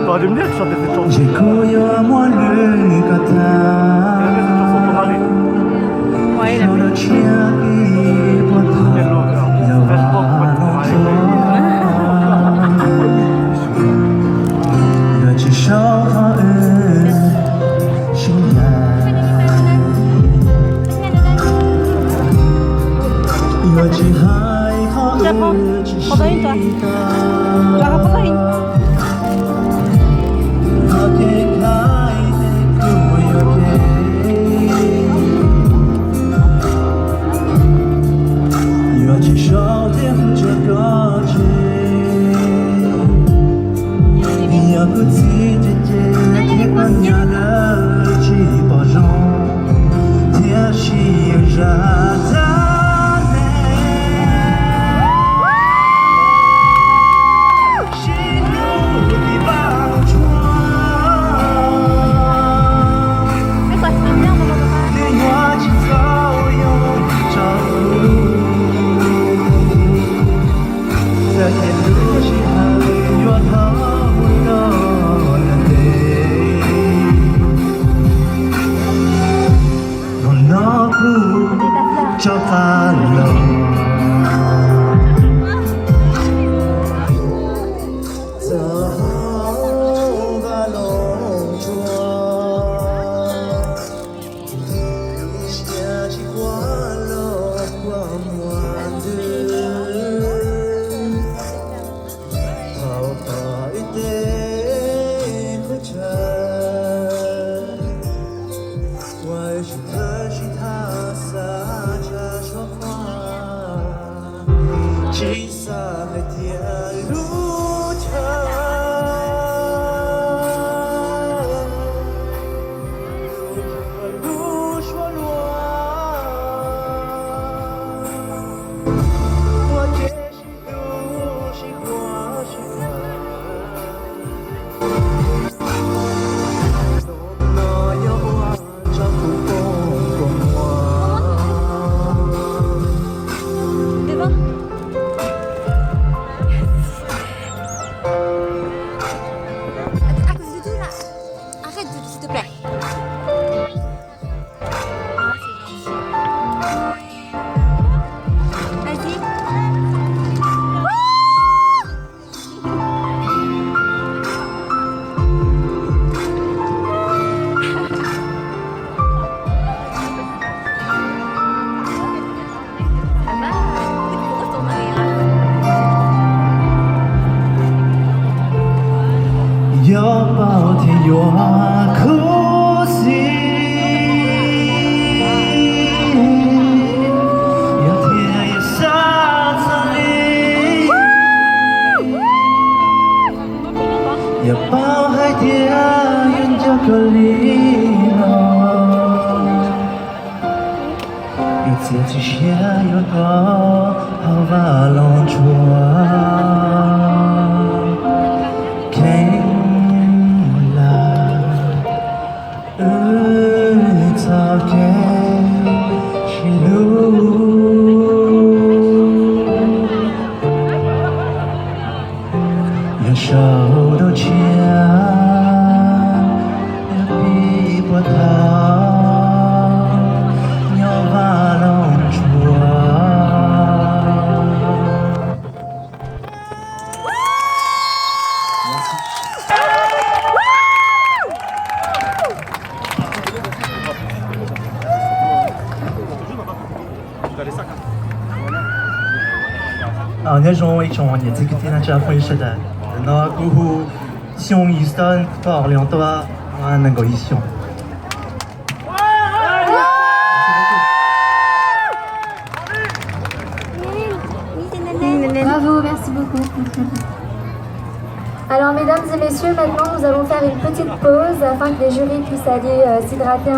J'aurais dû me dire de chanter cette chanson. Ces kuv yuav muab lwm koj tag. Aimez cette chanson pour aller. Sawv daws tshiab ib puag thaum yog vaj loog tsuag, yuav tsis sau qhov wb sib ncaim, yuav tsis hais qhov wb tsis sib tag. Yuav tsis sau thiab hu tseg koj tseg. Yog kuv txiv ces ces thiab koj nyob lawm tsis pom zoo, thiab sib zam tag ne. Sib hlub li vaj loog tsuag, nws yuav tsis txaus yog tsaug. Txawm tias lub sij hawm yuav dhau mus los ntev, hnub no kuv rov qab los txog hauv vaj loog tsuag. Siab tsis quaj los kua muag ntws, thaum tom ib teg qhov chaw, ua tsis thawj sib tham xav tshaj suab qhuav, tsis xav hais tias lub chaw lub suab luag, ua kev sib hlub sib quaj sib tham. No yog ua tso kuv poob kua muag. Arrête de, s'il te plaît. Vas-y. Yuav paub thiab yuav khuv xim, yog thiab yuav xav txog li, yog paub hais tias yuav nco koj li no. Yuav txiav txim siab yuav koj hauv vaj loog tsuag. Kheev lawm wb txoj kev sib hlub, yog saum ntuj tshiab, yog pib puag thaum nyob vaj loog tsuag. Nyob zoo ib tsoom niam txiv kwv tij neej tsa phooj ywg sawv daws. Ntawm no kuv hu Xyooj Yis Toj pog Orleans tuaj muaj nees nkaum ib xyoos. Bravo, merci beaucoup. Alors, mesdames et messieurs, maintenant, nous allons faire une petite pause afin que les jurys puissent aller, euh, s'hydrater